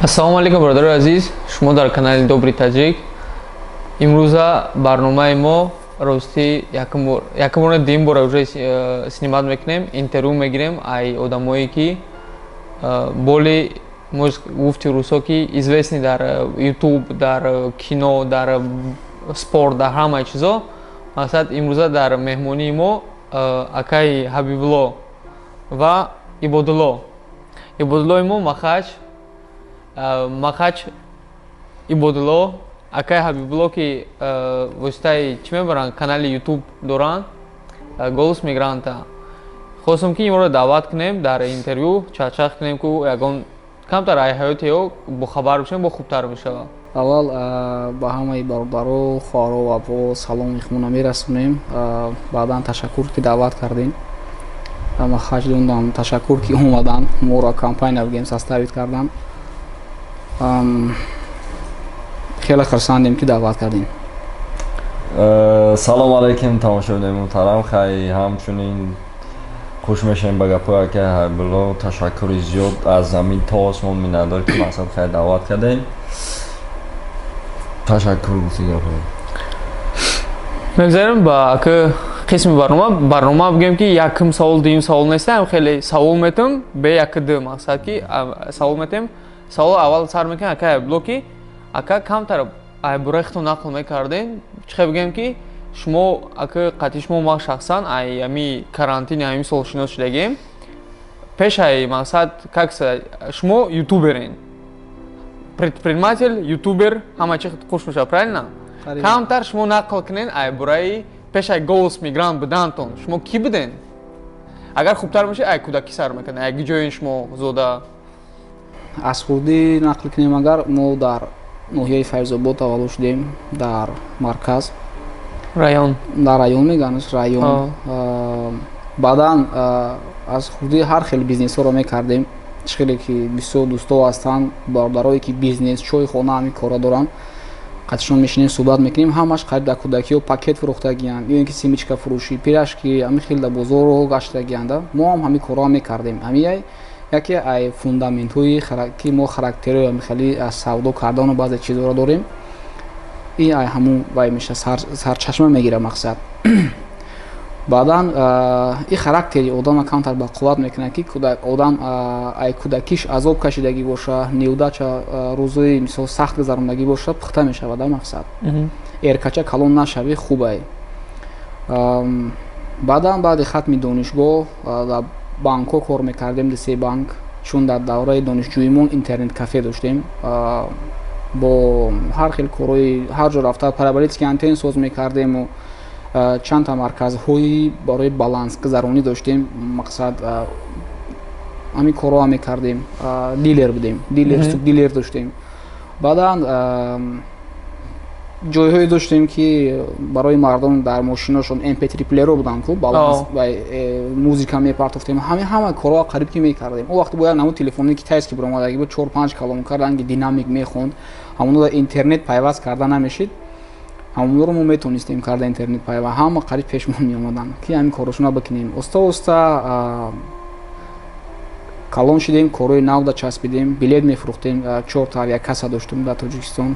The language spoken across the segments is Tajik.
Ассалому алайкум, бародарои азиз! Шумо дар канали Добрый Таҷик. Имрӯза барномаи мо, ростӣ, якум бор, дуюм бора уже снимать мекунем, интервю мегирем ай одамое, ки боли гуфти русо, ки известный дар Ютуб, дар кино, дар спорт, дар ҳамаи чизо. Мақсад, имрӯза дар меҳмонии мо акаи Ҳабибулло ва Ибодулло. Ибодуллои мо Махач, Махач Ибодулло, акаи Ҳабибулло, ки воситаи чӣ мебаранд, канали Ютуб доранд, «Голос мигранта». Хостам, ки иморо даъват кунем, дар интервю чахчах кунем, ку ягон камтар ай ҳаёти ё бохабар бошем, бо хубтар мешавад. Аввал ба ҳамаи бародаро, хоҳаро ва апо саломи худро мерасонем. Баъдан ташаккур, ки даъват кардем. Махач дундам ташаккур, ки омадан, моро компания бигем составить кардан. Хеле хурсандем, ки даъват кардем. Салом алайкум, тамошобинои муҳтарам! Хай, ҳамчунин хуш мешавем ба гапҳои акаи Ҳабибулло. Ташаккури зиёд, аз замин то осмон миннатдор, ки мақсад, хай, даъват кардем. Ташаккур гуфти гапҳо. Мегзарем ба ака қисми барнома. Барнома бигем, ки якум савол, дуюм савол нестам, хеле савол метам, бе як ду мақсад, ки савол метем. Савол аввал сар мекунем, ака Ҳабибулло, ки ака камтар ай бораи худтон нақл мекардем. Чӣ хел бигем, ки шумо, ака, қатъи шумо ма шахсан ай ами карантини ҳамин сол шинос шудагем. Пеш ай мақсад, как шумо ютуберен, предприниматель, ютубер, ҳама чи хуш мешавад, правильно? Камтар шумо нақл кунен ай бораи пеш ай «Голос мигрант» будантон, шумо кӣ буден? Агар хубтар бошед, ай кӯдакӣ сар мекунед, ай ҷои шумо зода. Аз хурдӣ нақл кунем агар, мо дар ноҳияи Файзобод таваллуд шудем, дар марказ. Район. Дар район мегӯянд, район. Баъдан аз хурдӣ ҳар хел бизнесҳоро мекардем. Чӣ хеле ки бисёр дӯстҳо ҳастанд, бародарое, ки бизнес, чойхона, ҳамин корро доранд, қатишон мешинем, суҳбат мекунем. Ҳамаш қариб дар кӯдакиҳо пакет фурӯхтагиянд ё ин ки семечка фурӯшӣ, пирожки, ҳамин хел дар бозорро гаштагиянд. Мо ҳам ҳамин корҳоро мекардем. Ҳамин яке ай фундаментҳои, ки мо характерҳои ҳамин аз савдо кардану баъзе чизҳоро дорем. Ин ай ҳамун вай меша, сарчашма мегирад. Мақсад, баъдан ин характери одама камтар ба қувват мекунад, ки одам ай кӯдакиш азоб кашидагӣ боша, неудача, рӯзои мисол сахт гузарондагӣ боша, пухта мешавад. Мақсад, эркача калон нашавӣ, хубай. Баъдан баъди хатми донишгоҳ дар банкҳо кор мекардем, се банк, чун дар давраи донишҷӯимон интернет кафе доштем, бо ҳар хел корҳои ҳар ҷо рафта параболический антенн соз мекардему чандта марказҳои барои балансгузаронӣ доштем. Мақсад, ҳамин корҳоа мекардем, дилер будем, дилер, субдилер доштем. Баъдан ҷойҳое доштем, ки барои мардум дар мошиношон mp3 плеерро буданд ку, баланс э, музика мепартофтем. Ҳамин ҳама корҳоа қариб ки мекардем. Он вақт бояд намуд телефони китайский биромадагӣ буд, чор панҷ колонка, ранги динамик мехонд, ҳамоно интернет пайваст карда намешид. Ҳамонро мо метонистем карда интернет пайваст. Ҳама қариб пешмон меомаданд, ки ҳамин корҳошона бикунем. Оста оста калон шидем, корҳои навда часпидем, билет мефурӯхтем, чорта авиакасса доштем дар Тоҷикистон.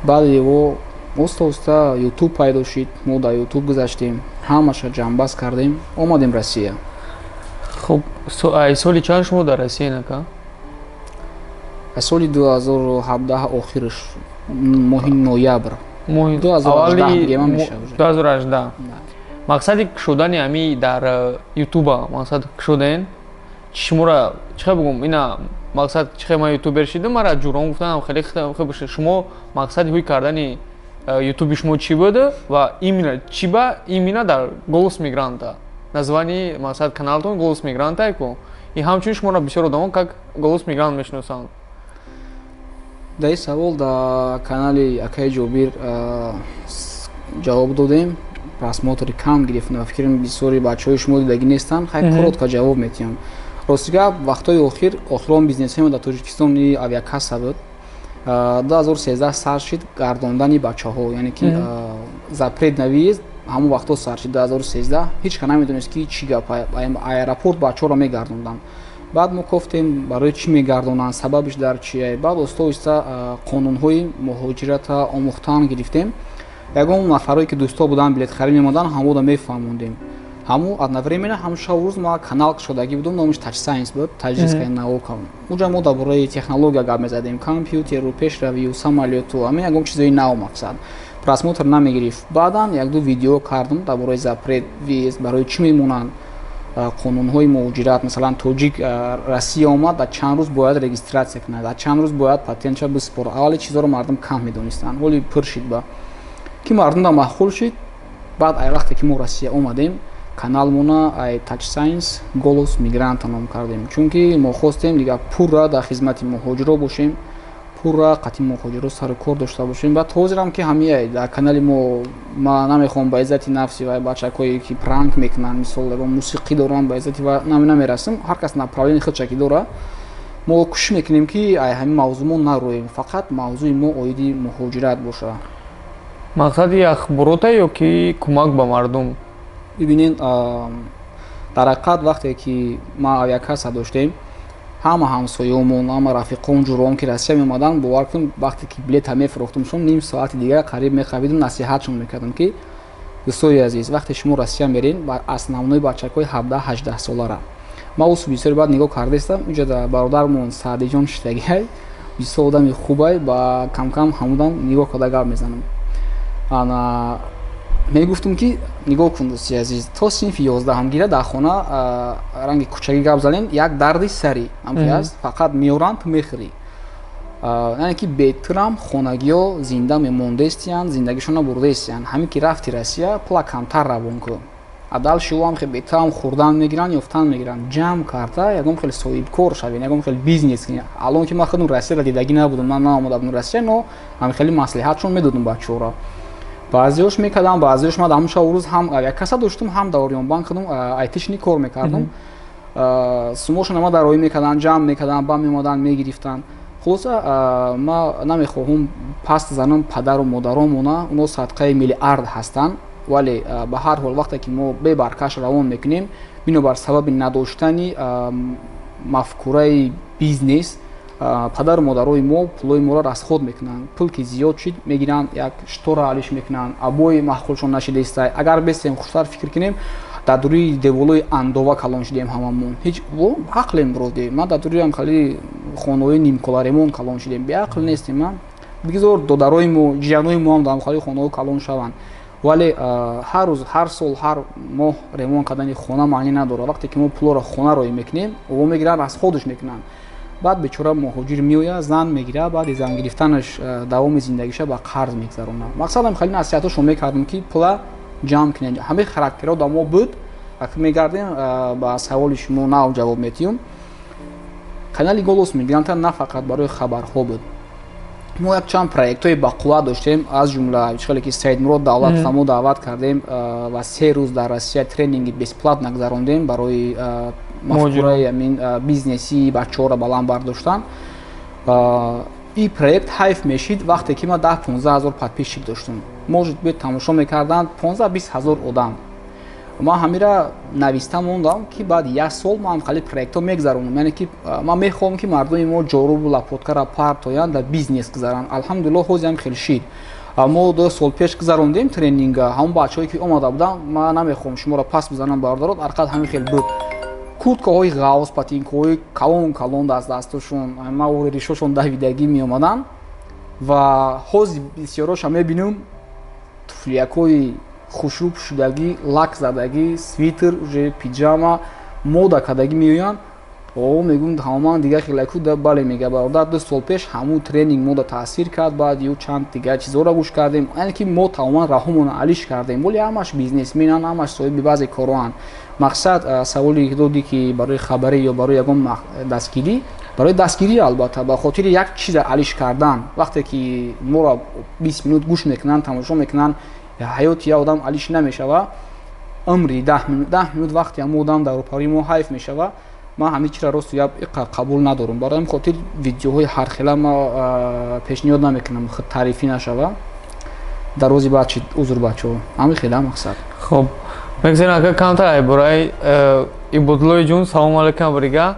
Баъди о оста оста Ютуб пайдо шид, мо дар Ютуб гузаштем, ҳамаша ҷамъбаст кардем, омадем Россия. Хуб, соли чанд шумо дар Россия, нака? Аз соли 2017 охирш, моҳи ноябр. 2018. Мақсади кушодани ҳами дар Ютуба, мақсад кушоден, шуморо чӣ хел бигӯм, ина мақсад, чӣ хел ман ютубер шидам, мара ҷурон гуфтанам, хеле хел. Шумо мақсади ҳуй кардани ютуби шумо чӣ буд ва именно чӣ ба именно дар «Голос мигранта» названи, мақсад, каналтон «Голос мигранта» ку, и ҳамчунин шуморо бисёр одамон как «Голос мигрант» мешиносанд. Дар ин савол дар канали акаи Ҷобир ҷавоб додем, просмотри кам гирифт. Ба фикрам, бисёри бачаҳои шумо дидагӣ нестанд. Хай, коротко ҷавоб метиҳам. Рости гап, вақтҳои охир, охирон бизнесҳои дар Тоҷикистон авиакасса буд. 2013 сар шид гардондани бачаҳо, яъне ки запрет на въезд ҳамон вақтҳо сар шид, 2013. Ҳеҷ ка намедонист, ки чӣ гап. Аэропорт бачаҳоро мегардонданд. Баъд мо кофтем, барои чӣ мегардонанд, сабабиш дар чие. Баъд оста оҳиста қонунҳои муҳоҷирата омӯхтан гирифтем. Ягон нафарое ки дӯстҳо буданд, билетхарӣ мемонданд, ҳамода мефаҳмондем. Ҳаму одновременно, ҳаму шабу рӯз ма канал кушодагӣ будум, номиш Тач Сайнс буд, таджикская наука. Уҷа мо дар бораи технология гап мезадем, компютеру, пешравию, самолёту, ҳамин ягон чизои нав. Мақсад, просмотр намегирифт. Баъдан якду видео кардам дар бораи запрет въезд, барои чӣ мемонанд, қонунҳои муҳоҷират. Масалан, тоҷик Россия омад, дар чанд рӯз бояд регистрация кунад, дар чанд рӯз бояд патентша биспорад. Аввали чизоро мардум кам медонистанд. Ҳоли пур шид, ба ки мардумда маъқул шид. Баъд ай вақте ки мо Россия омадем, каналмона ай Тач Сайнс «Голос мигранта» ном кардем, чунки мо хостем дигар пурра дар хизмати муҳоҷиро бошем, пурра қатъи муҳоҷиро сару кор дошта бошем. Баъд ҳозирам ки ҳамияй дар канали мо, ма намехоҳам ба иззати нафси ва бачакҳое ки пранк мекунанд, мисол, ягон мусиқӣ доранд, ба иззати ва намерасем. Ҳар кас направление худша ки дора. Мо кӯшиш мекунем, ки ай ҳамин мавзӯъ мо нароем, фақат мавзӯи мо оиди муҳоҷират боша. Мақсади ахборота ё ки кӯмак ба мардум? Бибинед, дар ҳақиқат, вақте ки ма авиакасса доштем, ҳама ҳамсоёмон, ҳама рафиқон, ҷуроон ки Россия меомаданд, бовар кун, вақте ки билета мефурӯхтумшон, ним соати дигар қариб мехавидум, насиҳатшон мекардам, ки дӯстои азиз, вақте шумо Россия мерен, основной бачакҳои 17-18 солара ма усу бисёри баъд нигоҳ кардаистам. Инҷа бародармон Саъдиҷон шиштагиай, бисёр одами хубай, ба камкам ҳамудам нигоҳ карда гап мезанам. Ана мегуфтум, ки нигоҳ кун, дӯсти азиз, то синфи 11-ам гира дар хона, ранги кӯчагӣ гап занем, як дарди сарӣ ҳамки аст, фақат меоранд, ту мехӯрӣ. Яъне ки бетурам хонагиҳо зинда мемондаистиянд, зиндагишонро бурдаистиянд. Ҳамин ки рафти Россия, пула камтар равон кун, адал шуам хе бетаам хӯрдан мегиранд, ёфтан мегиранд. Ҷамъ карда ягон хеле соҳибкор шавед, ягон хеле бизнес кунед. Алон ки ман худам Россияро дидагӣ набудам, ман наомада будам Россия, но ҳамин хеле маслиҳатшон медодум бачаҳоро. Баъзеош мекардам, баъзеош ман ҳамун шабу рӯз ҳам авиакасса доштум, ҳам дар Ориёнбанк худам айтишник кор мекардум. Сумошон ама дароӣ мекарданд, ҷамъ мекарданд, ба меомаданд, мегирифтанд. Хулоса, ма намехоҳум паст занам падару модаромона, оно садқаи миллиард ҳастанд, вале ба ҳар ҳол, вақте ки мо бебаркаш равон мекунем, бинобар сабаби надоштани мафкураи бизнес, падару модарои мо пулои моро расход мекунанд. Пул ки зиёд шид, мегиранд, як штора алиш мекунанд, абои маъқулшон нашидаистай. Агар бестем, хуштар фикр кунем, дар дури деволои андова калон шудем ҳамамон. Ҳеҷ ақлем роде, ман дар дуриам хали хонаҳои нимколаремон калон шудем, беақл нестем. Бигзор додарои мо, ҷиянои мо ҳам дар хали хонаҳо калон шаванд, вале ҳар рӯз, ҳар сол, ҳар моҳ ремонт кардани хона маънӣ надорад. Вақте ки мо пулоро хона роӣ мекунем, ово мегиранд, расходш мекунанд. Баъд бечора муҳоҷир меояд, зан мегирад, баъди зан гирифтанаш давоми зиндагиша ба қарз мегзаронад. Мақсадам хеле насиҳатҳошон мекардам, ки пула ҷамъ кунед. Ҳамаи характерҳо дар мо буд. Вақте мегардем ба саволи шумо, нав ҷавоб метиҳем. Канали «Голос мигранта» на фақат барои хабарҳо буд. Мо якчанд проектҳои бақувват доштем, аз ҷумла хеле ки Саидмурод Давлатова мо даъват кардем ва 3 рӯз дар Россия тренинги бесплатно гузарондем барои мафкураи амин бизнеси бачаҳоро баланд бардоштан. Ин проект ҳайф мешид, вақте ки ман 10-15 ҳазор подписчик доштам, может быть, тамошо мекарданд 15-20 ҳазор одам. Ман ҳамира нависта мондам, ки баъди як сол ман хали проектҳо мегзаронам. Яъне ки ман мехоҳам, ки мардуми мо ҷорубу лопаткара партоянд, дар бизнес гузаранд. Алҳамдулилло, ҳозирам хел шид. Мо 2 сол пеш гузарондем тренинга. Ҳамон бачаҳое ки омада буданд, ман намехоҳам шуморо пас бизанам, бародарот, арқад ҳамин хел буд: курткаҳои ғавз, ботинкаҳои калон калон даст дастошон, мавори ришошон давидагӣ меомаданд. Ва ҳозир бисёроша мебинам, туфлиякҳои хушрӯ пӯшидагӣ, лак задагӣ, свитер, уже пиҷама мода кардагӣ меоянд. О, мегӯм, тамоман дигар хелаку. Бале, мега, бародар, 2 сол пеш ҳамун тренинг мода таъсир кард. Баъд ю чанд дигар чизҳоро гӯш кардем, яъне ки мо тамоман раҳомонро алиш кардем. Вале ҳамаш бизнесменанд, ҳамаш соҳиби баъзе короанд. Мақсад, саволи додӣ, ки барои хабарӣ ё барои ягон дастгирӣ. Барои дастгирӣ, албатта, ба хотири як чиза алиш кардан. Вақте ки моро 20 минут гӯш мекунанд, тамошо мекунанд, ҳаёти як одам алиш намешава. Умри 10 минут, 10 минут вақти ҳамон одам дар рӯпарӯи мо ҳайф мешава. Ман ҳамин чиро росту гап иқа қабул надорам. Барои ҳамин хотир видеоҳои ҳархела ма пешниҳод намекунам, худ таърифӣ нашава дар рӯзи баъд чи. Узр, бачаҳо, ҳамин хела мақсад. Хоб, мегзарем, ака, камтар ай бораи Ибодуллои ҷун. Салому алайкум, абрига.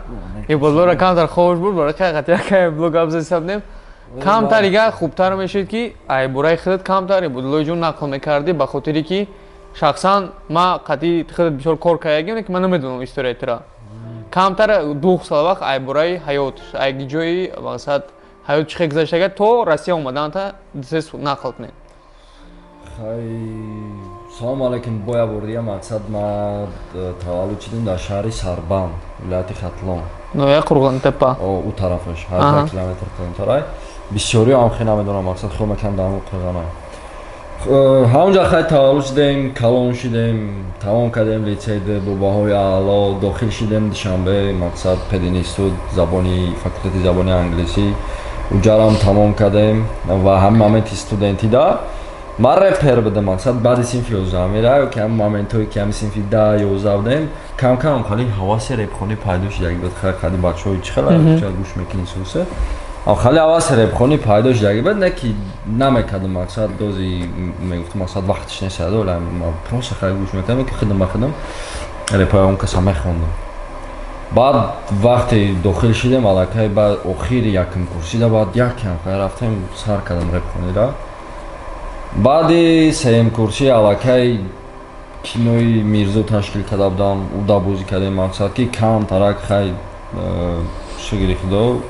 Ибодуллоро камтар хобш буд, барои қати ака Ҳабибулло гап зада. Камтар дига хубтар мешуд, ки ай бораи худат камтар, Ибодуллои ҷон, нақл мекардӣ, ба хотире ки шахсан ма қати худат бисёр кор кардагим, ки ман намедонам историяи тура. Камтар дух сол вақт ай бораи ҳаёт, ай ҷои мақсад ҳаёт чӣ хел гузаштага то Россия омаданта се нақл кунед. Хай, салому алайкум боя бор дига. Мақсад, ма таваллуд шудем дар шаҳри Сарбанд, вилояти Хатлон. Ноя Қурғонтепа. Ӯ тарафаш 18 километр поёнтарай. Бисёриё ҳам хел намедонам, мақсад хел мекунам дар ҳамон қурғона. Ҳамонҷа хай таваллуд шудем, калон шудем, тамом кардем литсей бо баҳои аъло, дохил шудем Душанбе, мақсад, пединститут, забони факултети забони англисӣ. Уҷарам тамом кардем ва ҳамин моменти студентида ман репер будам. Мақсад, баъди синфи 11 мера, ки ҳамин моментҳое ки ҳамин синфи 10, 11 будем, кам кам хали ҳаваси репхонӣ пайдо шудаги буд. Хай, қади бачаҳои чӣ хела гӯш мекунӣ сусе, хали ҳаваси репхонӣ пайдо шудаги буд. Не ки намекардам, мақсад, дози мегуфтам, мақсад, вақтиш нест, просто хай гӯш мекардам, ки худам ба худам репои он каса мехондам. Баъд вақте дохил шудем, аллакай баъд охири якум курсида, баъд якам хай рафтем, сар кардам репхонира. Баъди сеюм курсӣ аллакай кинои Мирзо ташкил карда будам, уда бозӣ кардем. Мақсад, ки камтарак хай, шукри Худо,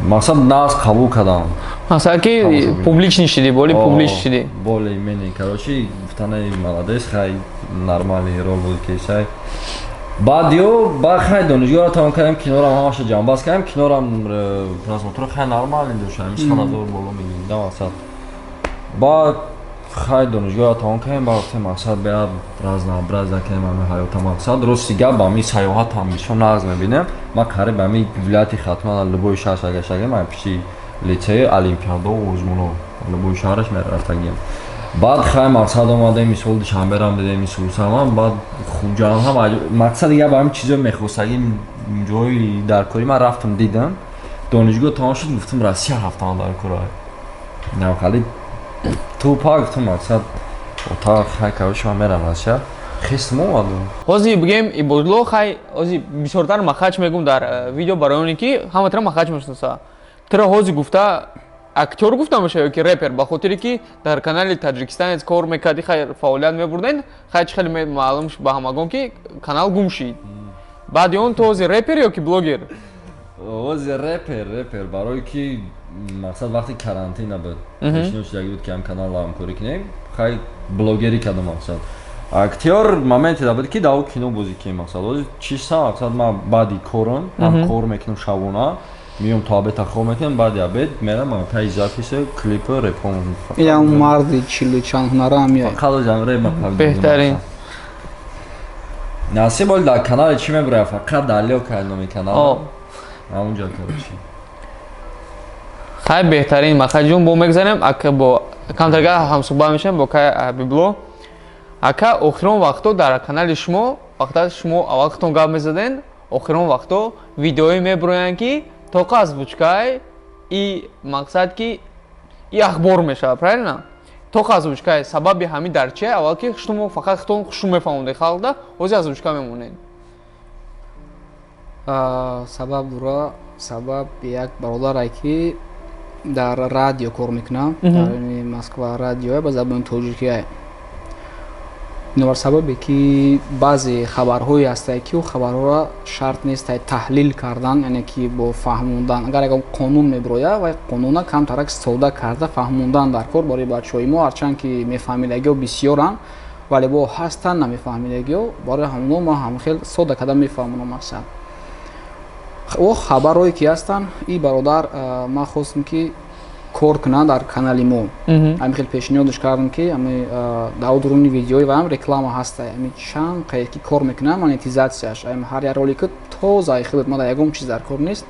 мақсад, нағз қабул кардам. Мақсад, ки публичный шидӣ, более публичный шидӣ. Более менее, короче, гуфтанаи молодец, хай, нормальный рол буд ки сай. Баъд ё баъд хай донишгоҳро тамом кардем, кинорам ҳамаша ҷамъбаст кардем. Кинорам просмотро хай нормальный дошт, ҳамин 100 000 боло мегиридам, мақсад. Баъд хай донишгоҳро тамом кардем, баъд гуфтем, мақсад, беяд разнообразие кардем ҳамин ҳаёта. Мақсад, рости гап, ба ҳамин сайёҳатам бисёр нағз мебинем. Ман қариб ҳамин вилояти Хатлон, любой шаҳр гаштагем, ман пиши литсеи олимпиадо, озмуно, любой шаҳраш мерафтагием. Баъд хай, мақсад, омадем, мисол, Душанберам дидем, мисол, самам, баъд Хуҷанд ҳам. Мақсад, дига ба ҳамин чизо мехостагим, ҷои дар кори ман рафтам, дидам. Донишгоҳ тамом шуд, гуфтам, Россия рафтам дар кора. Хали тупа гуфтам, мақсад, ота хай, короче, ман мерам Россия. Хестм, омадам. Ҳозир бигем, Ибодулло, хай, ҳозир бисёртар Махач мегум дар видео, барои оне ки ҳама тира Махач мешиносад. Тира ҳозир гуфта актёр гуфта мешавад ё ки репер? Ба хотире ки дар канали Таджикистанец кор мекардӣ, хай, фаъолият мебурден, хай, чӣ хеле маълум ба ҳамагон ки канал гум шид. Баъди он ту ҳозир репер ё ки блогер? Ҳозир репер, репер, барое ки, мақсад, вақти карантина буд, пешниҳод шудаги буд, ки ҳам каналро ҳамкорӣ кунем. Хай, блогерӣ кардам, мақсад. Актёр моменте буд, ки дар кино бозӣ кунем, мақсад. Ҳозир чиста, мақсад, ман баъди корам ҳам кор мекунам, шабона миём, то обеда хоб мекунам, баъди обед мерам таи записи клипи репом. Ям марди чилу чанд ҳунара ҳам меояд. Фақат ҳозир реп. Беҳтарин. Насиб, оли дар канали чӣ мебурад, фақат Далё кай номи канал, ҳамунҷо, короче. Хай, беҳтарин, Махаҷон, бо мегзарем бо камтарга ҳамсӯҳбат мешавем бо кай Ҳабибло. Ака, охирон вақто дар канали шумо, вақта шумо аввал худтон гап мезаден, охирон вақто видеое мебуроянд, ки тоқа озвучкай и мақсад, ки и ахбор мешавад, правильно? Тоқа озвучкай. Сабаби ҳамин дар чия? Аввал ки шумо фақат худтон хушу мефаҳмондед халқда, ҳозир озвучка мемонед. Сабаб дора. Сабаб як бародаре, ки дар радио кор мекунам, дар Москва, радио ба забони тоҷикия. Бинобар сабабе ки баъзе хабарҳое ҳастае, ки ӯ хабарҳоро шарт нест таҳлил кардан, яъне ки бо фаҳмондан. Агар ягон қонун мебирояд, вай қонуна камтарак сода карда фаҳмондан дар кор барои бачаҳои мо. Ҳарчанд ки мефаҳмидагиҳо бисёранд, вале бо ҳастанд намефаҳмидагиҳо. Барои ҳамоно ман ҳамхел сода карда мефаҳмонам. Мақсад, о хабарҳое ки ҳастанд, и бародар ман хостам, ки кор кунанд дар канали мо. Ҳамин хел пешниҳодш кардам, ки дар дуруни видеои ваам реклама ҳаста. Ами чанд қайд ки кор мекунам, монетизатсияш ҳар як ролика тозаи худат, ма дар ягон чиз дар кор нест.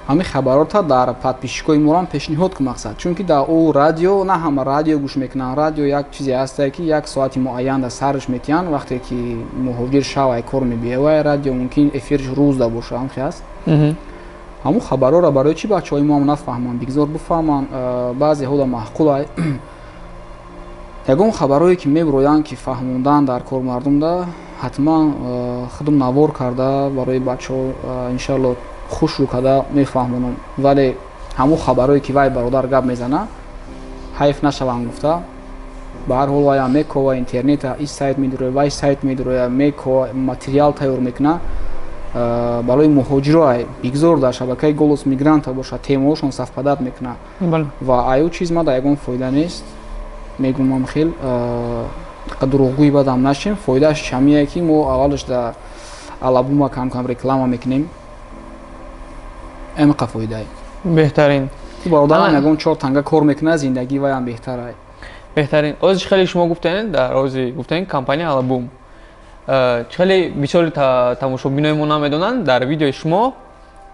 Ҳамин хабаротро дар подписчикои морам пешниҳод кун, мақсад, чунки дар ӯ радио на ҳама радио гӯш мекунанд. Радио як чизе ҳастае, ки як соати муайян дар сарш метиҳанд. Вақте ки муҳоҷир шавай, кор мебиёяд, вай радио мумкин эфирш рӯзда боша. Ҳамхе аст. Ҳамун хабарҳоро барои чӣ бачаҳои мо ҳам нафаҳманд? Бигзор бифаҳманд. Баъзеҳода маъқулай. Ягон хабарое ки мебироянд, ки фаҳмондан дар кор мардумда, ҳатман худам навор карда барои бачаҳо, иншалло, хушрӯ карда мефаҳмонам. Вале ҳамон хабарое ки вай бародар гап мезана, ҳайф нашаванд гуфта, ба ҳар ҳол ваям мекова интернета, и сайт медуроя, вай сайт медуроя, мекова, материал тайёр мекуна барои муҳоҷиро. Бигзор дар шабакаи «Голос мигранта» бошад, темаҳошон совпадать мекуна ва аю чиз ма дар ягон фоида нест. Мегумам, хел дурӯғгӯи бадам нашем. Фоидааш чамие, ки мо аввалаш дар Алабума кам-кам реклама мекунем, эмқа фоидае. Беҳтарин. Бародарам ягон чор танга кор мекунад, зиндагӣ ваям беҳтарай. Беҳтарин. Ози хеле шумо гуфтен, дар ози гуфтен компания Алабум, хеле бисёри тамошобинои мо намедонанд, дар видеои шумо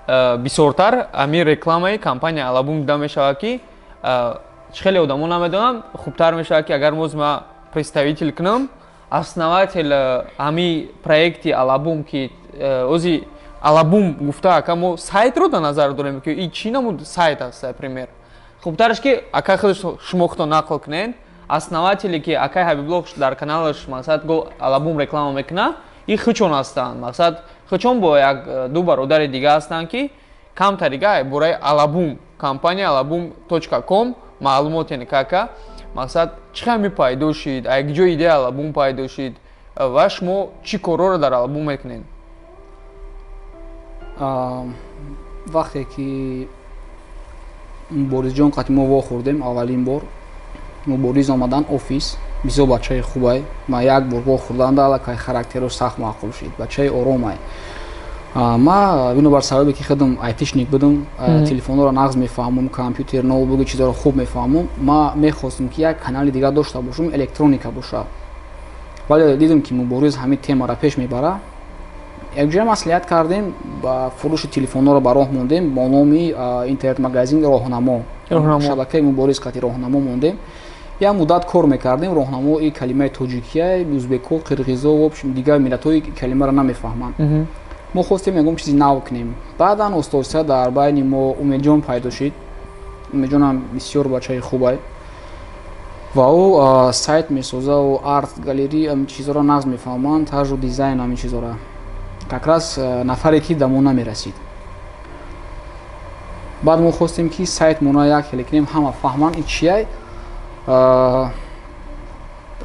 бисёртар ҳамин рекламаи компания Алабум дида мешавад, ки хеле одамо намедонанд. Хубтар мешавад, ки агар моз ма представитель кунам, основатель ҳамин проекти Алабум, ки ози Алабум гуфта, ака, мо сайтро дар назар дорем, ки и чӣ намуд сайт аст, например. Хубтараш, ки ака худ шумо худто нақл кунед, основателе, ки акай Ҳабибло дар каналаш, мақсад, го Алабум реклама мекунад, и хучон ҳастанд, мақсад, хучон бо як ду бародари дига ҳастанд, ки камтарига бораи Алабум, компания Алабум.ком маълумот, яъне кака, мақсад, чӣ хел пайдо шид, як ҷо идея Алабум пайдо шид ва шумо чӣ корҳоро дар Алабум мекунед? Вақте ки Муборизҷон қати мо вохӯрдем аввалин бор, Мубориз омадан офис, бисёр бачаи хубай. Ма як бор вохӯрданда аллакай характерош сахт маъқул шид, бачаи оромай. Ма бинобар сабабе ки худам айтишник будам, телефонҳоро нағз мефаҳмам, компютер, ноутбуки чизҳоро хуб мефаҳмам, ма мехостам, ки як канали дигар дошта бошам, электроника боша. Вале дидам, ки Мубориз ҳамин темаро пеш мебара. Якҷоя маслиҳат кардем, ба фурӯши телефонҳоро ба роҳ мондем бо номи интернет-магазин Роҳнамо. Шабакаи Мубориз қати Роҳнамо мондем. Як муддат кор мекардем. Роҳнамо и калимаи тоҷикия, узбеко, қирғизо, в общем, дигар миллатҳои калимаро намефаҳманд. Мо хостем ягон чизи нав кунем. Баъдан оста-оста дар байни мо Умедҷон пайдо шид. Умедҷонам бисёр бачаи хубай ва ӯ сайт месоза, ӯ арт галерия, ҳамин чизҳоро нағз мефаҳманд, таржу дизайн, ҳамин чизҳоро. Как раз нафаре, ки да мо намерасид. Баъд мо хостем, ки сайт мона як хеле кунем, ҳама фаҳманд ин чияй,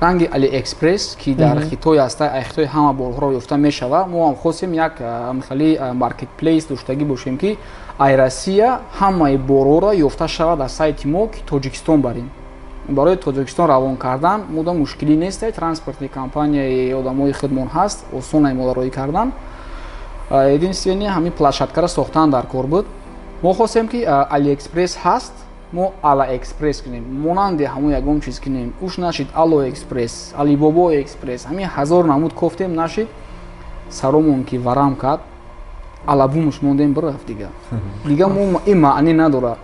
ранги Алиэкспресс, ки дар Хитой аста, ай Хитой ҳама борҳоро ёфта мешава. Мо ҳам хостем як хеле маркетплейс доштагӣ бошем, ки ай Россия ҳамаи борҳоро ёфта шавад дар сайти мо, ки Тоҷикистон барем. Барои Тоҷикистон равон кардан мода мушкилӣ нест, транспортный компанияи одамои худмон ҳаст, осонай мода роӣ кардан. Единственное, ҳамин площадкаро сохтан дар кор буд. Мо хостем, ки Алиэкспресс ҳаст, мо Алаэкспресс кунем, монанди ҳамон ягон чиз кунем. Уш нашид, Алоэкспресс, Алибобо экспресс, ҳамин ҳазор намуд кофтем, нашид. Саромон ки варам кард, Алабумш мондем, бирафт. Дига мо ин маънӣ надорад.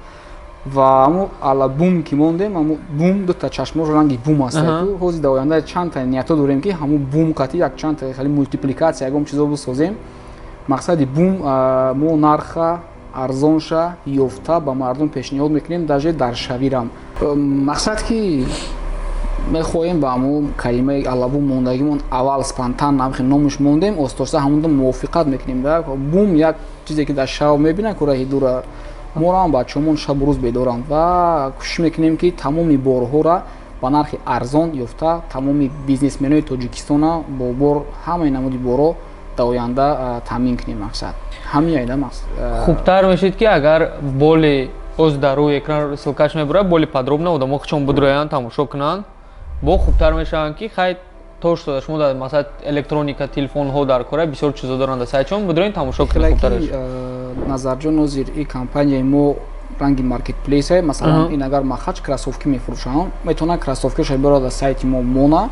Ва ҳамо Алабум ки мондем, ҳамо бум, дута чашмош ранги бум аст. Ҳозир дар оянда чандта ниятҳо дорем, ки ҳамо бум қати як чандта хеле мультипликатсия, ягон чизо бисозем. Мақсади бум, мо нарха арзонша ёфта ба мардум пешниҳод мекунем, даже дар шавирам. Мақсад, ки мехоҳем ба ҳамо калимаи Алабум мондагимон, аввал спонтанно ҳамхел номаш мондем, остоста ҳамонда мувофиқат мекунем. Бум як чизе, ки дар шаб мебинад, ку раҳи дура, моро ҳам бачаҳомон шабу рӯз бедоранд ва кӯшиш мекунем, ки тамоми борҳоро ба нархи арзон ёфта, тамоми бизнесменои Тоҷикистона бо бор, ҳамаи намуди борҳо дар оянда таъмин кунем. Мақсад ҳамин айда. Хубтар мешид, ки агар боли оз дар рӯи экран ссылкаш мебурад, более подробно одамо хучон будроянд, тамошо кунанд, бо хубтар мешаванд, ки хай то что шумо дар масалан электроника, телефонҳо дар кора, бисёр чизо доранд дар сайтшон, будроин, тамошо кунед, хубтараш. Назарҷон, нозир и компанияи мо ранги маркетплейсе. Масалан, ин агар махач кроссовки мефурӯшанд, метавонад кроссовкиша биёрад, дар сайти мо мона.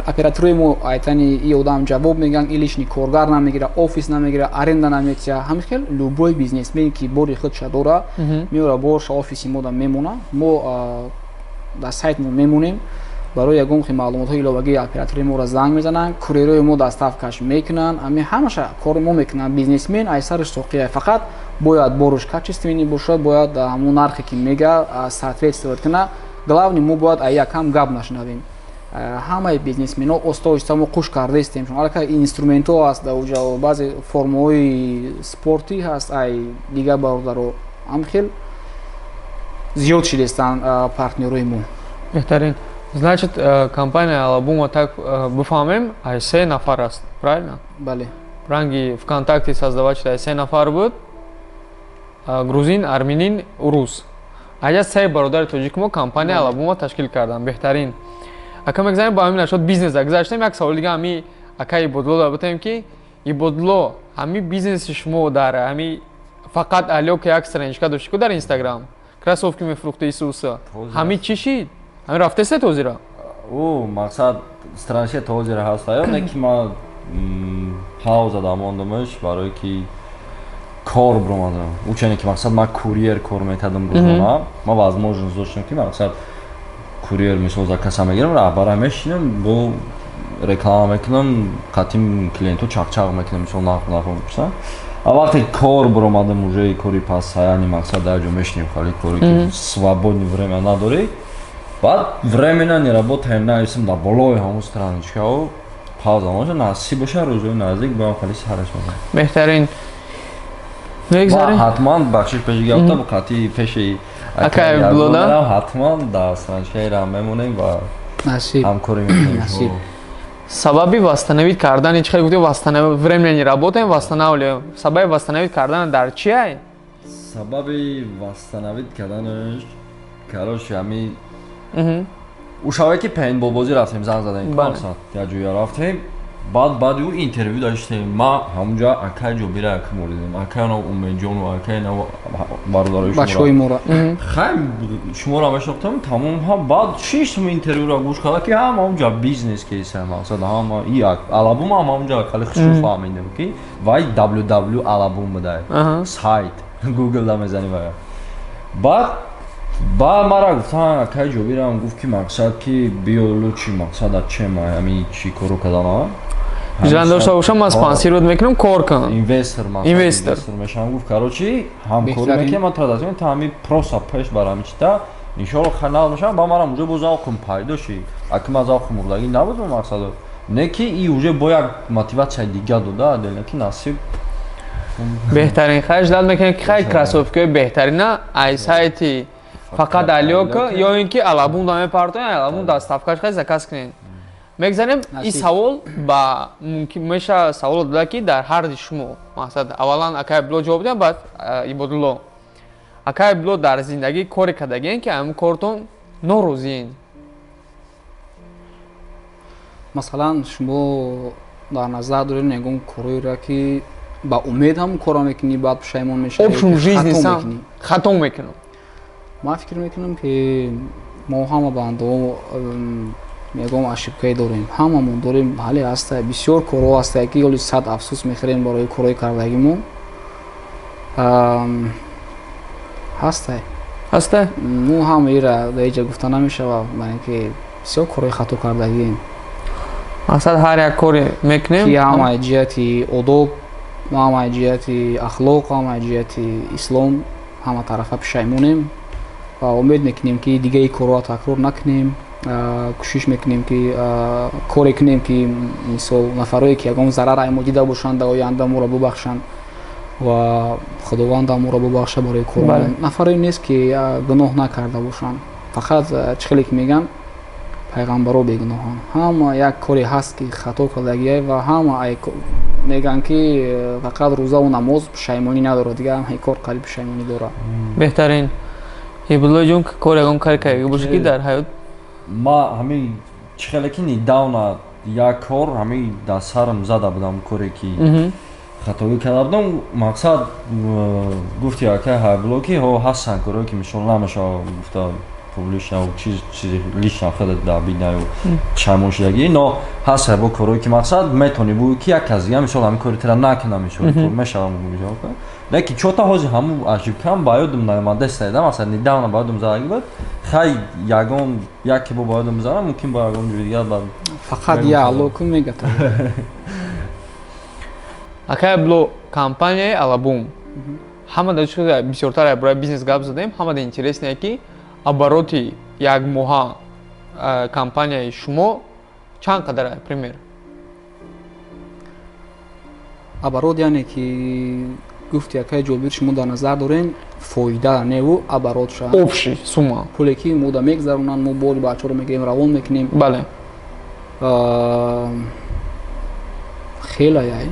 Операторои мо айтани и одам ҷавоб мегӯянд, и лишний коргар намегира, офис намегира, аренда наметия. Ҳамин хел любой бизнесмен, ки бори худша дора, меора, борша офиси мода мемона, мо дар сайт мо мемонем. Барои ягон хел маълумотҳои иловагии оператори моро занг мезананд, курьерои мо доставкаш мекунанд, ҳамин ҳамаша кори мо мекунанд. Бизнесмен ай сараш соқия, фақат бояд боруш качественный бошад, бояд ҳамон нархе, ки мега, соответствовать кунад. Главный, мо бояд ай якам гап нашунавем. Ҳамаи бизнесмено оста оҳиста мо қуш кардаистем, чун аллакай инструментҳо ҳаст дар уҷа, баъзе формаҳои спортӣ ҳаст, ай дигар бародаро ҳам хел зиёд шидестанд партнёрои мо. Беҳтарин. Значит, компания Алабума, так бифаҳмем, ай се нафар аст, правильно? Бале. Ранги ВКонтакте создавать шуда, се нафар буд: грузин, армянин, урус. Аҷа се бародари тоҷик мо компания Алабума ташкил карданд. Беҳтарин. Ака, мегзанем ба ҳамин нашод бизнеса гузаштем. Як саволи дига ҳами ака Ибодло да бутем, ки Ибодло, ҳами бизнеси шумо дар ҳами фақат Алёка як страничка дошти ку дар Инстаграм, кроссовки мефурӯхти, Исуса, ҳами чӣ шид? Ҳами рафтесе тозира? Ӯ мақсад, страничка тозира ҳаст, ё не, ки ма пауза да мондамаш, барое ки кор биромадам. Учене ки мақсад, ман курьер кор мекардам рӯзона, ман возможность доштам, ки мақсад, курьер, мисол, заказ а мегирам, раҳбара мешинам, бо реклама мекунам, қатим клиентҳо чақчақ мекунам, мисол, нарх нарх мепурсам. А вақте кор биромадам, уже кори пасаяни, мақсад, дар ҷо мешинем, хали коре ки свободный время надорӣ. Баъд временно не работаем нависам дар болои ҳамон страничкао, пауза моша. Насиб боша, рӯзои наздик ба хали сараш мекунам. Беҳтарин. Мегзарем. Ҳатман, бахшиш, пеши гапта, қати пеши Акай Блода? Ҳатман дар страничкаи мемонем ва Насиб. ҳамкорӣ мекунем. Насиб. Сабаби восстановить кардани, чӣ хел гуфтем, временно не работаем, восстанавливаем, сабаби восстановить кардан дар чи ай? Сабаби восстановить карданаш, короче, ҳами ӯ шаве ки пейнтболбозӣ рафтем, занг задем, мақсад, як ҷоя рафтем. Баъд баъди ӯ интервю доштем, ма ҳамунҷа акай Ҷобира якм оридем, акай нав Умедҷону акай нав бародарои. Бачаҳои моро. Хай, шуморо мешнохтам, тамом. Ҳам баъд шиштум, интервюро гӯш карда, ки ҳама ҳамунҷа бизнес кейса, мақсад, ҳама и Алабум ҳам ҳамунҷа хеле хушрӯ фаҳмидем, ки вай www Алабум будай, сайт Google да мезанӣ. Вай баъд ба мара гуфтан, акай Ҷобирам гуфт, ки мақсад, ки биё лучи, мақсад, чема ҳами чӣ коро кардана. Жан дошта бошам, ман спонсировать мекунам, кор кун. Инвестор. Инвестор. Мешавам, гуфт. Короче, ҳамкорӣ мекунем, ман традатсион та ҳами просто пеш бар ҳами чита, иншоалло, ханал мешавам. Ба марам уже бо завқум пайдо шид. Аки ман завқум мурдагӣ набуд, мақсадо не, ки и уже бо як мотиватсияи дига дода, не ки насиб. Беҳтарин. Хай, ждать мекунем, ки хай, кроссовкиҳои беҳтарина ай сайти фақат Алёка ё ин ки Алабум да мепартоем, Алабум доставкаш, хай, заказ кунед. Мегзанем. Ин савол ба мумкин меша саволо дода, ки дар ҳарди шумо, мақсад, аввалан акай Бло ҷавоб диҳам, баъд Ибодулло. Акай Бло, дар зиндагӣ коре кардагиен, ки ҳамин кортон норозиен? Масалан, шумо дар назар доред ягон короеро, ки ба умед ҳамон корро мекунӣ, баъд пушаймон мешавӣ? Общем, жизни сам хато мекунам. Ман фикр мекунам, ки мо ҳама бандаҳо ягон ошибкае дорем, ҳамамон дорем. Ҳале ҳаста бисёр корҳо ҳастае, ки ёли сад афсӯс мехӯрем барои корҳои кардагимон ҳастай. Ҳаста. Ну, ҳама ира дар иҷа гуфта намешавад, барои ки бисёр корҳои хато кардагием. Мақсад, ҳар як коре мекунем, ки ҳама ҷиҳати одоб, ҳама ҷиҳати ахлоқ, ҳама ҷиҳати ислом, ҳама тарафа пушаймонем ва умед мекунем, ки дигаи корҳоро такрор накунем. Кӯшиш мекунем, ки коре кунем, ки мисол, нафарое ки ягон зарар ай мо дида бошанд, дар оянда моро бубахшанд ва Худованд моро бубахша барои кор. Нафарое нест, ки гуноҳ накарда бошанд. Фақат чӣ хеле ки мегӯянд, пайғамбаро бегуноҳанд. Ҳама як коре ҳаст, ки хато кардагия, ва ҳама мегӯянд, ки фақат рӯзаву намоз пушаймонӣ надорад, дигар ҳамаи кор қариб пушаймонӣ дорад. Беҳтарин. Ибуллоҷон, кор ягон кари кардаги бошед, ки дар ҳаёт? Ма ҳамин чӣ хеле ки недавно як кор ҳамин дар сарам зада будам, коре ки хатогӣ карда будам. Мақсад, гуфти акай Ҳайбло, ки ҳо, ҳастанд корое, ки мисол, намешава гуфта публично, чиз чизи лично худат дар биднаю пушаймон шудагӣ, но ҳаст бо корое, ки мақсад, метавонӣ бугӯӣ, ки як кас дига, мисол, ҳамин кори тира накунам, мисол, кор мешава. Не ки чота ҳозир ҳамун ошибкам ба ёдам наомадаст да. Масалан, недавно ба ёдам задагӣ буд. Хай, ягон яке бо ба ёдам занам, мумкин бо ягон ҷои дигар бад. Фақат я алло кун мегата. Акай Бло, компанияи Алабум, ҳама да бисёртар барои бизнес гап задем, ҳама да интересне, ки обороти Як моҳа компанияи шумо чанд қадар, пример? Оборот, яъне ки гуфти якай Ҷобир, шумо дар назар дорем фоида неву оборот ша? Общий сумма. Пуле ки мо да мегзаронанд, мо бори бачаҳоро мегирем, равон мекунем. Бале. Хеле яй.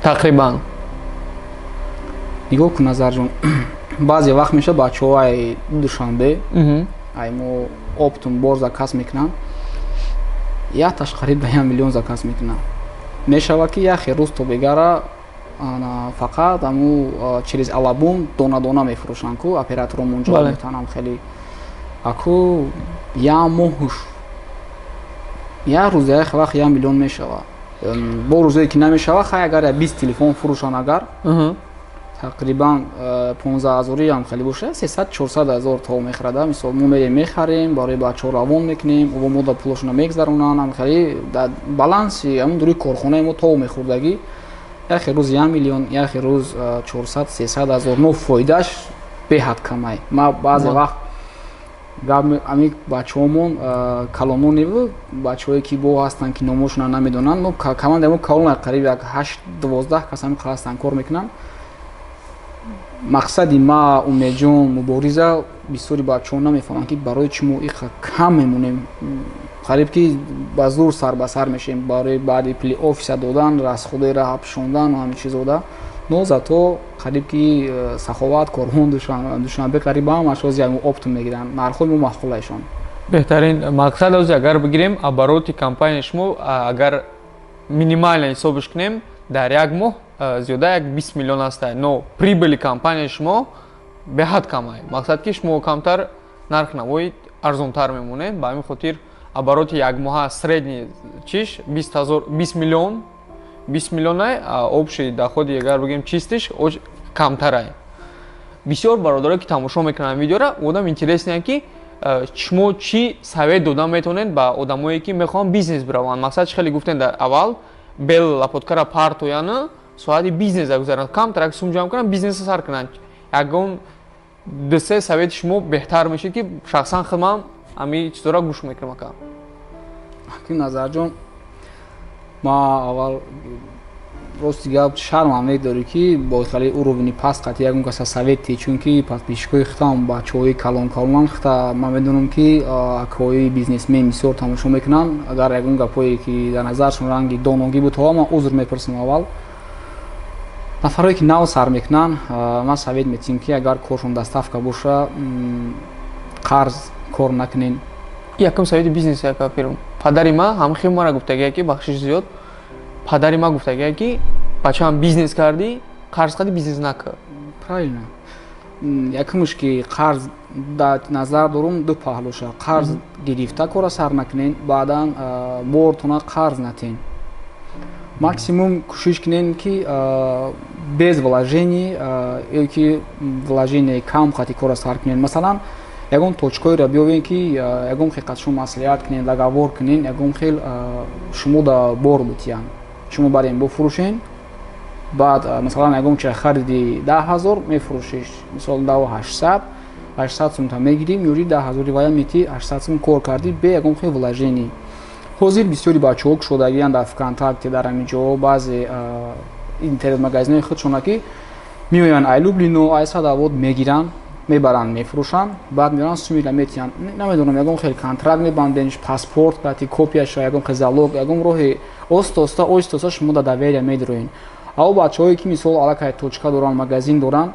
Тақрибан. Нигоҳ кун, Назарҷон, баъзе вақт мешавад, бачаҳо ай Душанбе ай мо оптом бор заказ мекунанд, якташ қариб ба 1 миллион заказ мекунанд. Мешавад, ки яхе рӯз то бегара фақат аму через алабум дона дона мефурӯшанд ку оператором унҷо метавонам хеле аку як моҳуш, як рӯз, як вақт 1 миллион мешавад. Бо рӯзое ки намешавад, хай, агар 20 телефон фурӯшанд, агар тақрибан 15 ҳазориам хеле боша, 300-400 ҳазор то мехарада. Мисол, мо мерем, мехарем, барои бачаҳо равон мекунем, ва мо да пулошона мегзаронанд. Ам хеле дар баланси ҳамун дуруи корхонаи мо то мехӯрдагӣ яхе рӯз 1 миллион, яхе рӯз 400-300 ҳазор, но фоидааш беҳад камай. Ма баъзе вақт гап ами бачаҳомон калононеву бачаҳое ки бо ҳастанд, ки номошона намедонанд, но командаи мо калона, қариб як 8-12 кас ҳами ҳастанд, кор мекунанд. Мақсади ма, Умедҷон, Мубориза, бисёри бачаҳо намефаҳманд, ки барои чӣ мо иқа кам мемонем, қариб ки ба зур сар ба сар мешем барои баъди пули офиса додан, расходои раҳа пӯшондан ва ҳамин чизода. Но зато қариб ки Саховат, Корвон, Душанбе қариб ҳамаш ози оптом мегиранд, нархҳои мо маъқулаишон. Беҳтарин. Мақсад, ози агар бигирем, обороти компанияи шумо, агар минимально ҳисобиш кунем, дар як моҳ зиёда як 20 миллион аста, но прибыли компанияи шумо беҳад камай. Мақсад, ки шумо камтар нарх навои арзонтар мемонед, ба ҳамин хотир обороти якмоҳа средний чиш 20 ҳазор, 20 миллион, 20 миллионай, общий доходи, агар бигем, чистиш камтарай. Бисёр бародарое ки тамошо мекунанд видеора, одам интересный ки шумо чӣ совет дода метавонед ба одамое, ки мехоҳанд бизнес бираванд. Мақсад, чӣ хеле гуфтем дар аввал, бел лопаткара партояна, соати бизнеса гузаранд, камтарак сум ҷамъ кунанд, бизнеса сар кунанд. Ягон дусе совети шумо беҳтар мешид, ки шахсан худман ҳами чизора гӯш мекунам, ака. Ки Назарҷон, ма аввал, рости гап, шармам медорӣ, ки бо хеле уровни паст қати ягон каса совети, чунки подписчикои хитам бачаҳои калон калонан хита. Ман медонам, ки акои бизнесмен бисёр тамошо мекунанд. Агар ягон гапое ки дар назаршон ранги доногӣ буд, ман узр мепурсам. Аввал нафарое ки нав сар мекунанд, ман совет метиҳем, ки агар коршон доставка боша, қарз кор накунен. Якум совети бизнес, яка фирм. Падари ма ҳамхел мара гуфтагия, ки, бахшиш зиёд, падари ма гуфтагия, ки бачаам, бизнес кардӣ, қарз кардӣ, бизнес накар. Правильно. Якумш, ки қарз дар назар дорум ду паҳлуша: қарз гирифта кора сар накунен, баъдан бортона қарз натен. Максимум кӯшиш кунен, ки без вложений ё ки вложение кам қати кора сар кунен. Масалан, ягон точкоеро биёвен, ки ягон хел қат шумо маслиҳат кунен, договор кунен, ягон хел шумо да бор битиян, шумо барен бифурӯшен. Баъд, масалан, ягон чиз хариди 10 000, мефурӯшиш, мисол, 10 800, 800 сумта мегирӣ, меёри, 10 000-и вая метӣ, 800 сум кор кардӣ бе ягон хел вложение. Ҳозир бисёри бачаҳо кушодагиянд дар ВКонтакте, дар ҳамин ҷо баъзе интернет-магазинҳои худшона, ки меоянд, ай Люблино, ай Садовод мегиранд, мебаранд, мефурӯшанд, баъд меоранд, сумира метиҳанд. Намедонам, ягон хел контракт мебанден, паспорт бати копияша, ягон хел залог, ягон роҳи оста оста, оҳиста оста шумо да доверия медироен. Ао бачаҳое ки, мисол, аллакай точка доранд, магазин доранд,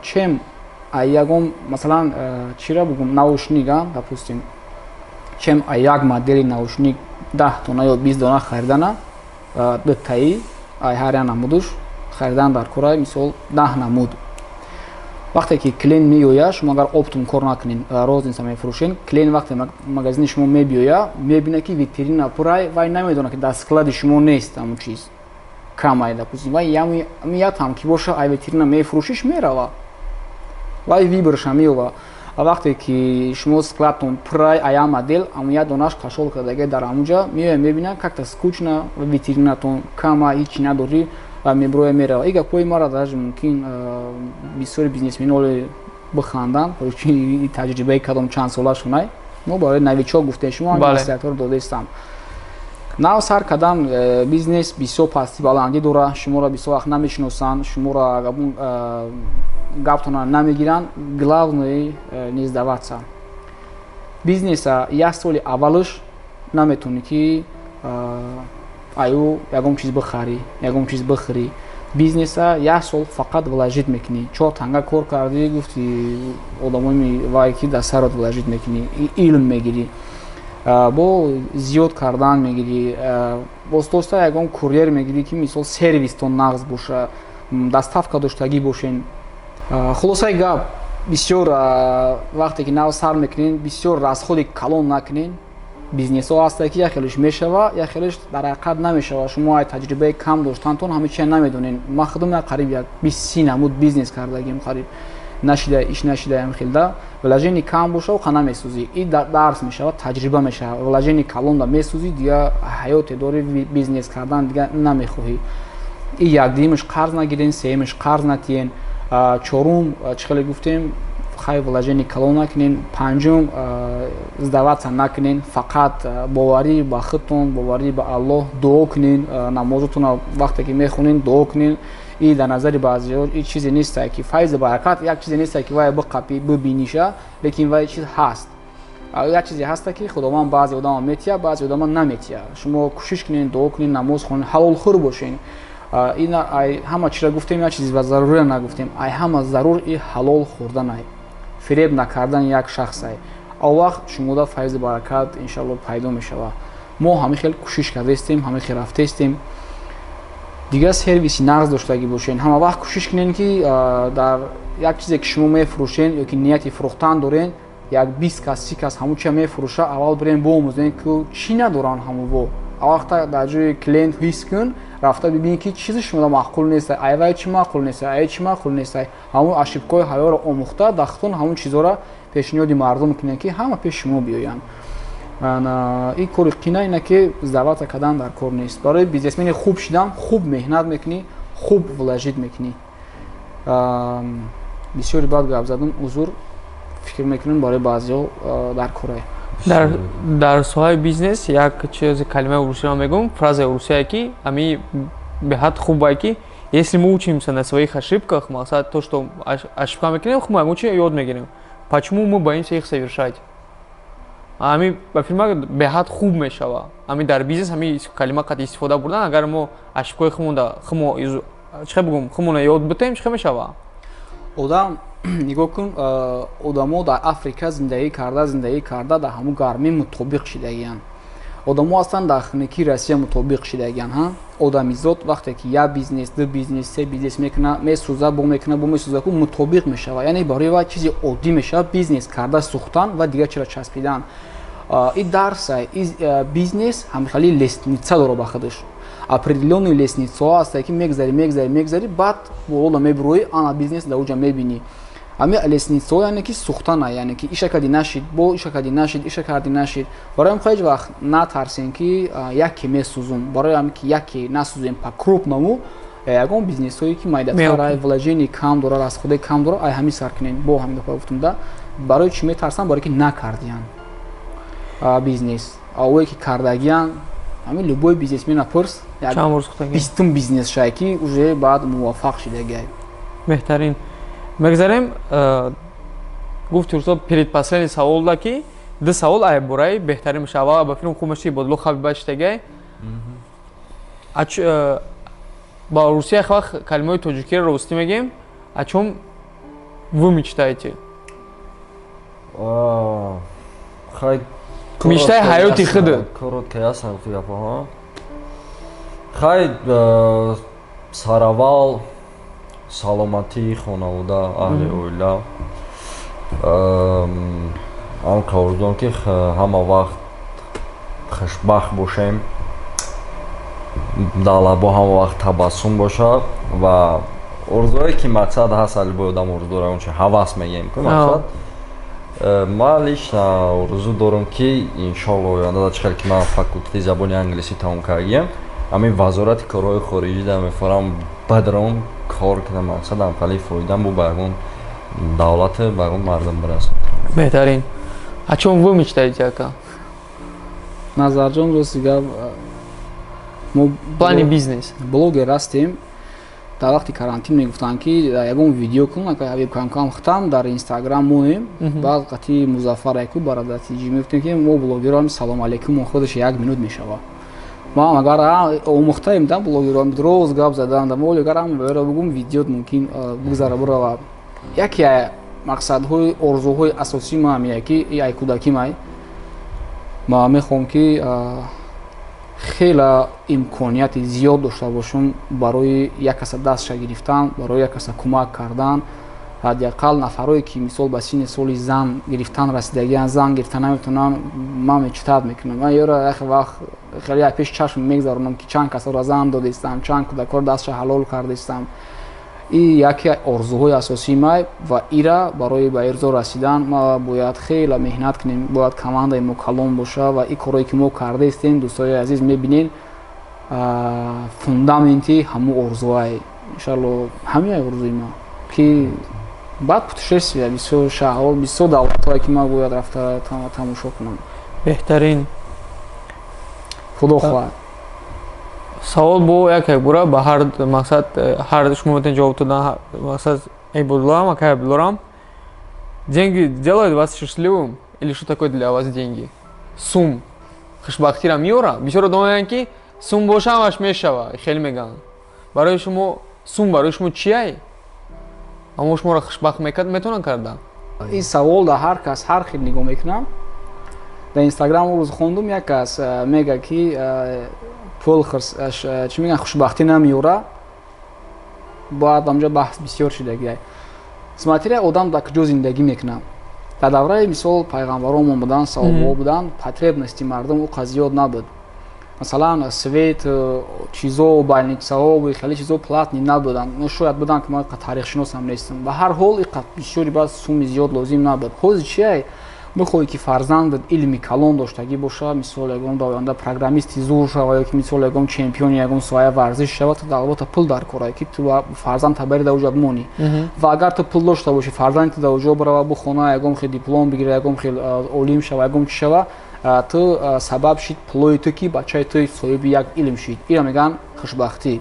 чем ай ягон, масалан, чира бугум, наушник, допустим, чем ай як модели наушник 10 дона ё 20 дона харидана, дутаи ай ҳар як намудуш харидан дар кора. Мисол, 10 намуд, вақте ки клиент меоя, шумо агар оптом кор накунед, розница мефурӯшед, клиент вақте магазини шумо мебиёя, мебинад, ки витрина пурай, вай намедонад, ки дар склади шумо нест ҳамун чиз, камай, допустим, вай ятам ки боша, ай витрина мефурӯшиш, мерава, вай выборша меёва. А вақте ки шумо складтон пурай, ая модел ам як донаш кашол кардаги дар ҳамунҷа, меоя, мебинад, как-то скучно, витринатон кама, ҳичи надорӣ, ва меброя, мерава. И гапҳои мара даже мумкин бисёри бизнесменоли биханданд, чун таҷрибаи кадом чанд сола шунай. Мо барои новичок гуфтем, шумо маслиҳатҳоро додаистам. Нав сар кардам бизнес бисёр пасти баландӣ дора, шуморо бисёр вақт намешиносанд, шуморо гаптона намегиранд. Главное не сдаваться. Бизнеса як соли аввалаш наметавонӣ ки аю ягон чиз бихарӣ, ягон чиз бихӯрӣ. Бизнеса як сол фақат вложить мекунӣ. Чор танга кор кардӣ, гуфти одамои вай ки дар сарот вложить мекунӣ, илм мегирӣ, бо зиёд кардан мегирӣ, боз-доста ягон курьер мегирӣ, ки мисол сервистон нағз боша, доставка доштагӣ бошен. Хулосаи гап, бисёр вақте ки нав сар мекунен, бисёр расходи калон накунен. Бизнесҳо ҳаста, ки як хелеш мешава, як хелеш дар ҳақиқат намешава. Шумо ай таҷрибаи кам доштантон ҳама чия намедонен. Ман худам як қариб як 20-30 намуд бизнес кардагим, қариб нашида иш нашидаям хелда. Вложение кам боша, оқа намесӯзӣ, и дарс мешава, таҷриба мешава. Вложение калонда месӯзӣ, дига ҳаёте дори, бизнес кардан дига намехоҳӣ. И як дуюмаш қарз нагирен, сеюмаш қарз натиен, чорум, чӣ хеле гуфтем, хай, вложение калон накунен, панҷум, сдаваться накунен, фақат боварӣ ба худтон, боварӣ ба Аллоҳ, дуо кунен, намозотона вақте ки мехонен, дуо кунен. И дар назари баъзеҳо и чизе нестае, ки файзи баракат як чизе нестае, ки вай биқапӣ, бибиниша, лекин вай чиз ҳаст, як чизе ҳаста, ки Худованд баъзе одама метия, баъзе одама наметия. Шумо кӯшиш кунен, дуо кунен, намоз хонен, ҳалолхӯр бошен. Ина ай ҳама чира гуфтем, як чизи заруриро нагуфтем. Ай ҳама зарур и ҳалол хӯрданай, фиреб накардан як шахсай. Он вақт шумода файзи баракат иншалло пайдо мешавад. Мо ҳамин хел кӯшиш кардаистем, ҳамин хел рафтаистем. Дигар сервиси нағз доштагӣ бошен. Ҳама вақт кӯшиш кунен, ки дар як чизе ки шумо мефурӯшен ё ки нияти фурӯхтан дорен, як 20 кас, 30 кас ҳамун чия мефурӯша, аввал бирен биомӯзен, ки чӣ надоранд ҳамуво. Вақта дар ҷои клиент ҳис кун, рафта бибин, ки чизи шумода маъқул нест, ай вай чӣ маъқул нест, ай чӣ маъқул нест. Ҳамун ошибкаҳои ҳаёро омӯхта, дахтон ҳамун чизҳоро пешниҳоди мардум кунем, ки ҳама пеши шумо биёянд. Ин кори қина ина, ки сдаваться кардан дар кор нест. Барои бизнесмени хуб шидан хуб меҳнат мекунӣ, хуб вложить мекунӣ. Бисёри бад гап задам, узур. Фикр мекунем, барои баъзеҳо дар корае. Дар соҳаи бизнес як чизи калимаи урусиро мегӯм, фразаи урусие, ки ами беҳад хубае, ки если мы учимся на своих ошибках, мақсад то, что ошибка мекунем, мы ягон чи ёд мегирем, почему мы боимся их совершать? Ами ба фирма беҳад хуб мешава. Ами дар бизнес ами калима қад истифода бурдан, агар мо ошибкаҳои худмонда хумо чӣ бигӯм, худмона ёд битем, чӣ мешава? Одам нигоҳ кун, одамо дар Африка зиндагӣ карда, зиндагӣ карда, дар ҳамун гармӣ мутобиқ шидагиянд. Одамо ҳастанд, дар хунукии Россия мутобиқ шидагиянд. Ҳа, одамизод вақте ки як бизнес, ду бизнес, се бизнес мекуна, месӯза, бо мекуна, бо месӯза, ку мутобиқ мешава, яъне барои вай чизи оддӣ мешавад бизнес карда, сӯхтан ва дигар чиро часпидан. И дарса и бизнес ҳамихали лестница дора ба худаш, определённый лестницаҳо ҳаста, ки мегзари, мегзари, мегзари, баъд боло мебуроӣ, ана бизнес дар уҷа мебинӣ. Ами лестницаҳо, яъне ки сӯхтана, яъне ки иша кардӣ, нашид, бо иша кардӣ, нашид, иша кардӣ, нашид. Барои ҳам ҳеҷ вақт натарсем, ки яке месӯзум. Барои ҳам ки яке насӯзем по крупному, ягон бизнесҳое ки майдатар, вложение кам дора, расходе кам дора, ай ҳамин сар кунем. Бо ҳамин гапа гуфтум да, барои чӣ метарсам? Барои ки накардиян бизнес. Овое ки кардагиян, ҳамин любой бизнесмена пурс, 20-ум бизнес шай, ки уже баъд муваффақ шидагиай. Беҳтарин. Мегзарем, гуфти урсо, предпоследний савол да, ки ду савол ай бораи беҳтарин меша. Аввал ба филм хуб меши бодло хаби баштагай. Ба Русия вақт калимаи тоҷикиро ростӣ мегем. О чём вы мечтаете? Мечтаи ҳаёти худ. Коротко, ясно гуфти гапҳо. Хай, сараввал саломатии хонавода, аҳли оила. Ам орзуам, ки ҳама вақт хушбахт бошем, дар лабо ҳама вақт табассум бошад. Ва орзуое ки мақсад ҳаст, любой одам орзу дорад, он чи ҳавас мегӯем ку мақсад. Ман лично орзу дорам, ки иншоалло оянда, чӣ хел ки ман факултети забони англисӣ тамом кардагиям, ҳамин Вазорати корҳои хориҷӣ да мефорам бадром кор кунам. Мақсад амқали фоидам бу ба ягон Давлат ба ягон мардум бирасад. Беҳтарин. О чём вы мечтаете, ака? Назарҷон, рости гап, мо плани бизнес блогер ҳастем. Дар вақти карантин мегуфтанд, ки ягон видео кун, ака Ҳабиб, камкам хитам дар Инстаграм монем. Баъд қати Музаффар яку бародаратиҷи мегуфтем, ки мо блогерам, салом алейкум худаш як минут мешавад. Ма агар омӯхтаем да блогерам роз гап задан да мо, агар ам бугум, видео мумкин бугзара бурава. Яке мақсадҳои, орзуҳои асосии ма ҳамия, ки ай кӯдакӣ май ма мехоҳам, ки хела имконияти зиёд дошта бошам барои як каса дастша гирифтан, барои як каса кӯмак кардан. Ҳадди ақал нафарое, ки мисол ба синни соли зан гирифтан расидагиан, зан гирифта наметавонанд, ман мечтать мекунам. Ман ёра як вақт хеле пеш чашм мегзаронам, ки чанд касоро зан додистам, чанд кӯдакҳоро дастша ҳалол кардистам. И яке орзуҳои асосии май ва ира барои ба ирзо расидан ма бояд хеле меҳнат кунем, бояд командаи мо калон боша. Ва и корое, ки мо кардаистем, дӯстои азиз, мебинед, фундаменти ҳамун орзуае. Иншалло, ҳамин орзуи ма, ки баъд путешествия, бисёр шаҳрҳо, бисёр давлатҳое, ки ман бояд рафта тамошо кунам. Беҳтарин. Худо хоҳад. Савол бо як як бура ба ҳар мақсад, ҳар шумо метавонед ҷавоб додан. Мақсад эй, будлам, акай Абдуллорам: деньги делают вас счастливым или что такое для вас деньги? Сум хушбахтиро меёра? Бисёр одам мегӯянд, ки сум боша, ҳамаш мешава, хеле мегӯянд. Барои шумо сум барои шумо чиай? Аммо шуморо хушбахт метавонад карда? Ин савол дар ҳар кас ҳар хел нигоҳ мекунам. Дар Инстаграм рӯз хондум, як кас мега, ки пул чӣ мегӯянд, хушбахтӣ намеёра. Бояд амҷо баҳс бисёр шидагиай. Смотря одам дар куҷо зиндагӣ мекунад. Дар давраи, мисол, пайғамбаромон буданд, саҳобаҳо буданд, потребности мардум ӯ қа зиёд набуд. Масалан, свет, чизо, больницаҳо, хеле чизо платный набуданд. Шояд буданд, ки ман таърихшиносам нестам. Ба ҳар ҳол, иқа бисёри баъд суми зиёд лозим набуд. Ҳозир чиай? Бихоҳӣ, ки фарзандат илми калон доштагӣ боша, мисол, ягон дар оянда программисти зур шава ё ки, мисол, ягон чемпиони ягон соҳаи варзиш шава, ту албатта пул дар кора, ки ту фарзанд табари дар оҷа бимонӣ. Ва агар ту пул дошта бошӣ, фарзанди ту дар оҷо барава, бихона, ягон хел диплом бигира, ягон хел олим шава, ягон чӣ шава, ту сабаб шид пулои ту, ки бачаи ту соҳиби як илм шид. Ира мегӯянд хушбахтӣ.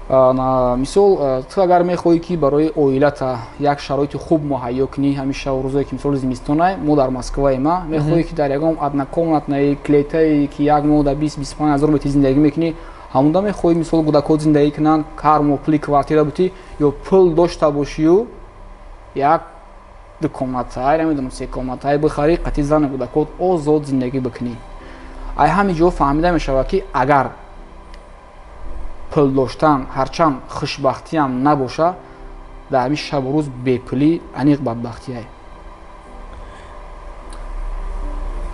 Мисол, ту агар мехоҳӣ, ки барои оилата як шароити хуб муҳайё кунӣ, ҳамеша рӯзое, ки мисол зимистонай, мо дар Москваи, ма мехоҳӣ, ки дар ягон однокомнатный клетае, ки як моҳ дар 20-25 ҳазор мети зиндагӣ мекунӣ, ҳамонда мехоҳӣ, мисол, кӯдакҳо зиндагӣ кунанд, ҳар моҳ пули квартира бутӣ, ё пул дошта бошию як ду комнатаи, намедонам, се комнатаи бихарӣ, қатъи зану кӯдакот озод зиндагӣ бикунӣ. Ай ҳамин ҷо фаҳмида мешавад, ки агар пул доштан ҳарчанд хушбахтиам набоша, дар ҳамин шабу рӯз бепулӣ аниқ бадбахтиай.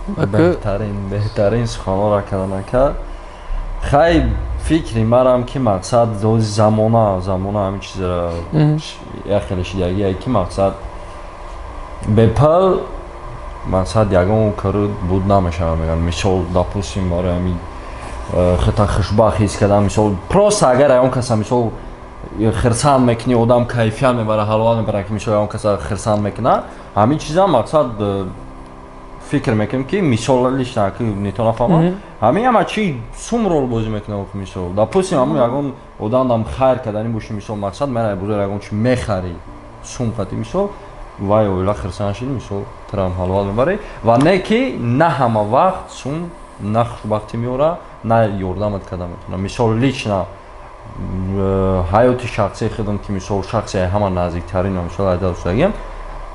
Беҳтарин, беҳтарин суханҳоро карданака. Хай, фикри марам, ки мақсад замона ҳамин чизро як хеле шидагие, ки мақсад бепул мақсад ягон кор буд намешавад, мегӯянд. Мисол, допустим, барои ҳамин хита хушбахт ҳис кардан, мисол, просто агар ягон каса, мисол, хирсанд мекунӣ, одам кайфият мебара, ҳаловат мебара, ки мисол ягон каса хирсанд мекуна. Ҳамин чизам мақсад фикр мекунем, ки мисол, лично ки нето нафаҳмам, ҳамин ҳама чи сум рол бозӣ мекунад. Мисол, допустим, ҳамун ягон одам дам хайр карданӣ боши, мисол, мақсад мера бозор, ягон чи мехарӣ сум қати, мисол, вай оила хирсанд шид, мисол, трам ҳаловат мебарӣ. Ва не ки на ҳама вақт сум на хушбахтӣ меора, на ёрдамат карда метавонад. Мисол, лично ҳаёти шахсии худам, ки мисол шахси ҳама наздиктарин, мисол, айдасагиам,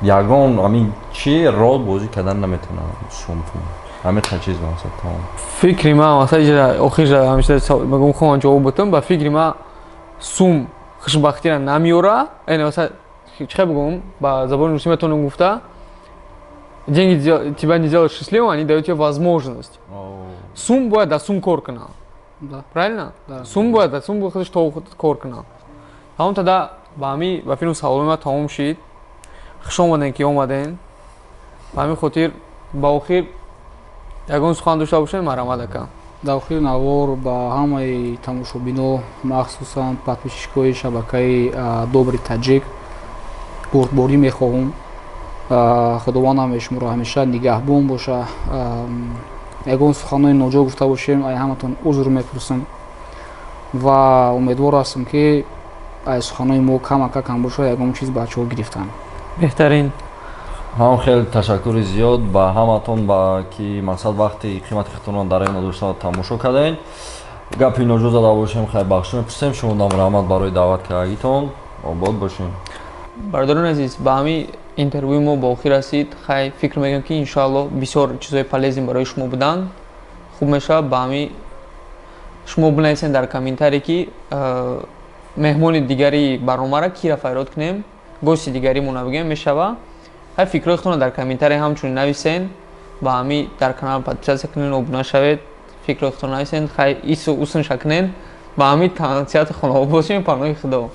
ягон ҳамин чи рол бозӣ кардан наметавонад сум. Ҳамин чиз мақсад тамом. Фикри ман, масалан, охирша ҳамеша мегӯм, хоҳам ҷавоб бутам. Ба фикри ман, сум хушбахтиро намеёра. Яъне, масалан, чӣ бигӯм, ба забони русӣ метавонам гуфта: деньги тебя не делают счастливым, они дают тебе возможность. Сум бояд дар сум кор кунад, правильно? Сум бояд дар сум худаш кор кунад. Тамом, тада ба ҳамин, ба филм саволои ман тамом шид. Хуш омадем, ки омадем. Ба ҳамин хотир, ба охир ягон сухан дошта бошем, марҳамат, ака. Дар охири навор ба ҳамаи тамошобино, махсусан подписчикои шабакаи Добрый Таҷик. Бурдборӣ мехоҳам. Худованд ҳамаи шуморо ҳамеша нигаҳбон боша. Ягон суханҳои ноҷо гуфта бошем, ай ҳаматон узр мепурсам ва умедвор ҳастам, ки ай суханҳои мо камака кам боша, ягон чиз бачаҳо гирифтанд. Беҳтарин. Ҳам хеле ташаккури зиёд ба ҳаматон, ба ки мақсад вақти қимати худтонро дар ин надошта тамошо кардем. Гапи ноҷо зада бошем, хайр, бахшиш мепурсем. Шумодам раҳмат барои даъват кардагитон. Обод бошем. Бародарони азиз, ба ҳамин интервюи мо ба охир расид. Хай, фикр мекунам, ки иншоалло бисёр чизҳои полезный барои шумо буданд. Хуб мешавад, ба ҳамин шумо бинависед дар комментарие, ки меҳмони дигари барномаро кира фарёд кунем, гости дигаримона бигӯем мешава. Хай, фикрҳои худтонро дар комментарие ҳамчунин нависен. Ба ҳамин дар канал подписаться кунен, обуна шавед, фикрҳои худтонро нависен. Хай, ису усунша кунен. Ба ҳамин сиҳати хонаобод бошем. Паноҳи Худо.